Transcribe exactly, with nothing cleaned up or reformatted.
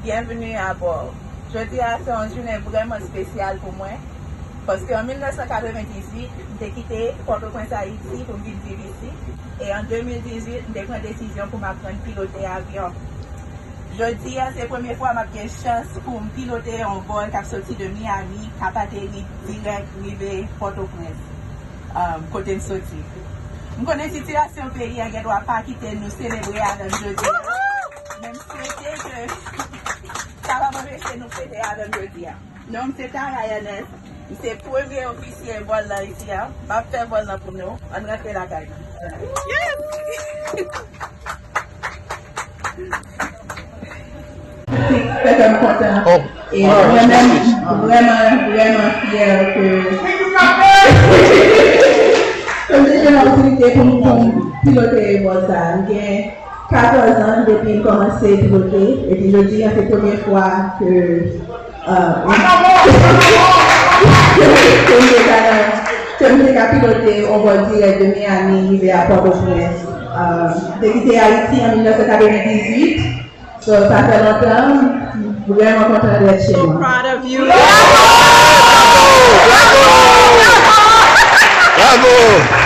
Byenvni abò. Jodi a se yon jounen vrèman espesyal pou mwen, paske an mil nèf san katrevendizuit, m te kite Pòtoprens, Ayiti, pou m vin viv isit, e an de mil dizuit, m te pran desizyon pou m aprann pilote avyon. Jodi a, se premye fwa m ap gen chans pou m pilote yon vòl k ap soti de Miami, k ap ateri dirèk rive Pòtoprens, um, kote m soti. M konnen sitiyasyon peyi a gen dwa pa kite nou selebre avè m jodi a, men m swete ke sa p ap anpeche nou fete avè m jodi a. Non m se Tara Ernest, m se premye ofisye vòl lan isi a. M ap fè vòl lan pou nou. Ann rantre lakay nou. Sa fè m kontan. E mwen menm, m vrèman, vrèman fyè ke, ke m te jwenn opòtinite pou m, pou m pilote vòl sa a. M gen katòz an depi m kòmanse pilote, epi jodi a se premye fwa ke, euh, ke m te ka nan, ke m te ka pilote yon vòl dirèk de Miami rive a Pòtoprens. Euh, m te kite Ayiti an mil nèf san katrevendizuit. So, sa fè lontan, m vrèman kontan d'être chez moi. Proud of you. Bravo!